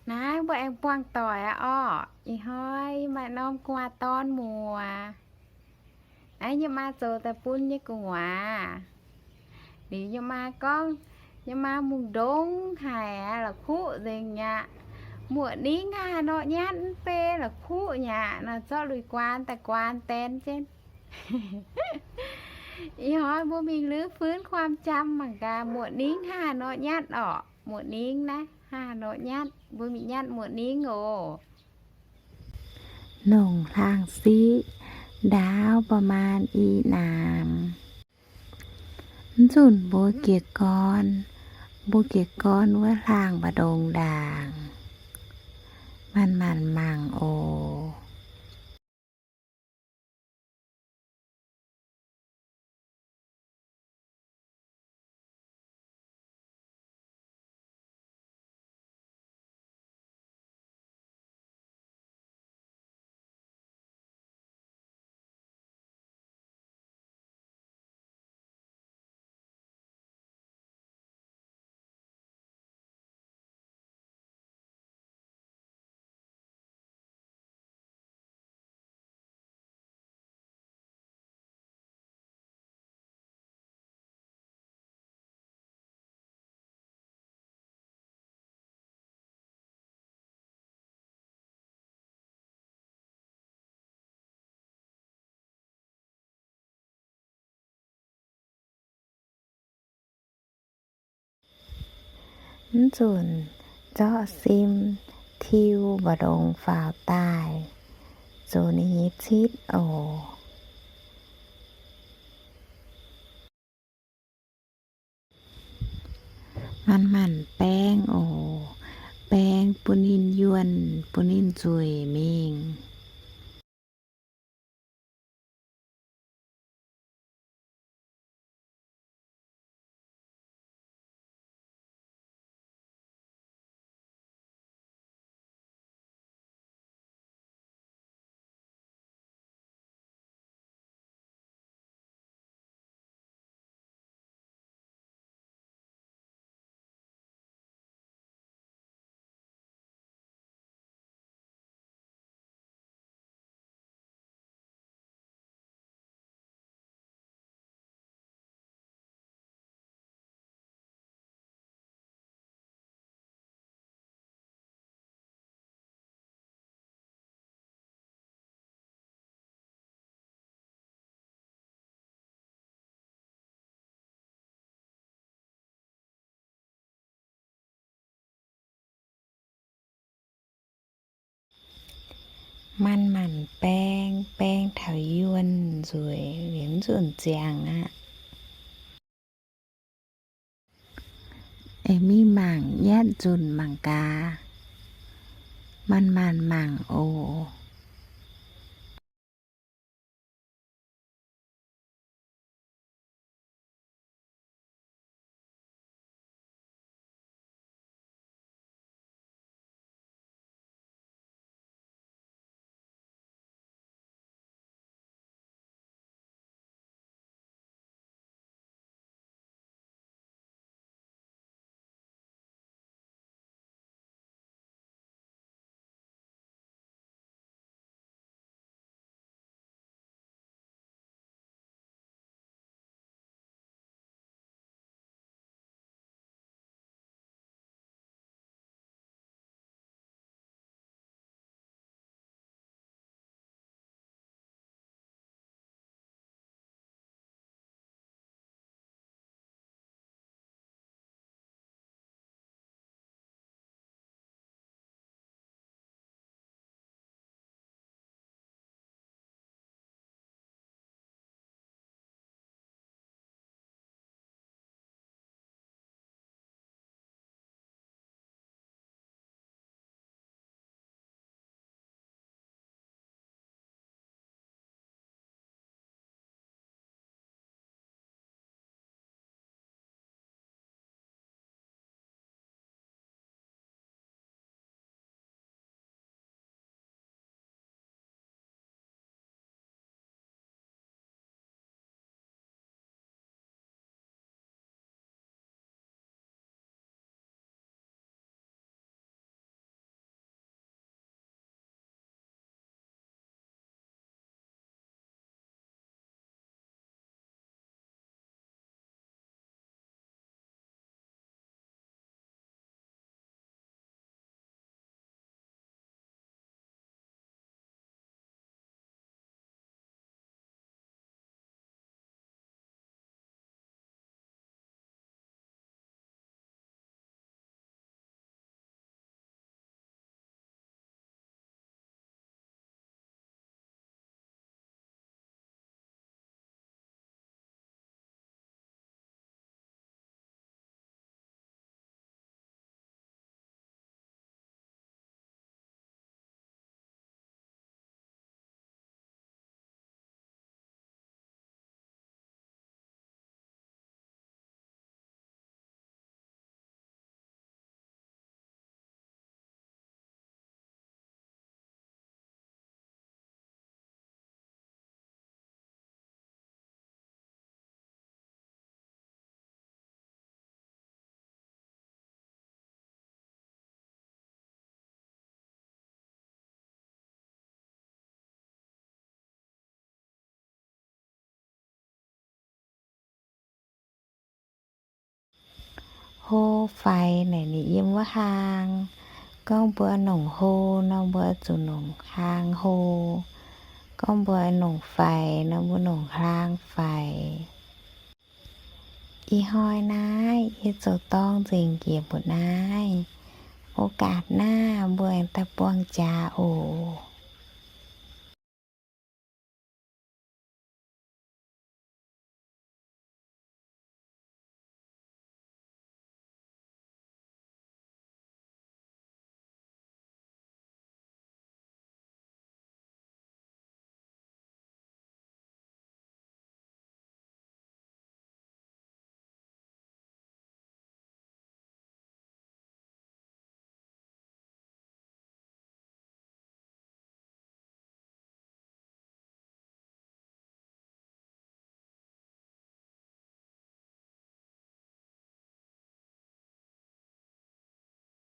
Naaiv mbuo aengx buangh doic aqv orqc. Ih hnoi maaih norm gu'nguaaz dorn muoz. Naaiv yie maa zoux daaih bun nyei gu'nguaaz. Liuz yie maa gorngv, yie maa mungh ndongx haic aqv, la'kuqv nzengc aqv. Muoc ningv haaix nor nyatv mv bei, la'kuqv nyei aqv. Nor zorqv lui-guaan daaih guaan dien jienv. Ih hnoi mbuo mingh lov ฟื้นความจำ mangc gaax muoc ningv haaix nor nyatv orqc. Muoc ningv naaiv haaix nor nyatv, mbuo mingh nyatv muoc ningv oc. Nongc hlaang-siqv ndaauv ประมาณ i naamx. Mv zunc mbuo jiez gorn, mbuo jiez gorn wuov hlaang mbu'ndongx ndaangc, manc-manc mangc oc. Mv zunc zorqv sim tiuv mbu'ndongx faaux daaih, zoux ninh nyei citv oc. Manc-manc baeng oc. Baeng bun ninh yuonh, bun ninh nzueic mingh. Manc-manc baeng, baeng taux yuonh nzueic, liemh nzunc ziangx aqv. Aengx mingh mangc yietv nzunc mangc gaax. Manc-manc mangc oc. Hlo faix naaic ninh yiem wuov hlaang. Gorngv mbuo nongc hlo nor, mbuo zuqc nongc hlaang hlo. Gorngv mbuo nongc faix nor, mbuo nongc hlaang faix. Ih hnoi naaiv yie zoux dorng nzengc njiec mbu'naaiv. โอกาส naaiv mbuo aengx daaih buangh jaax oc.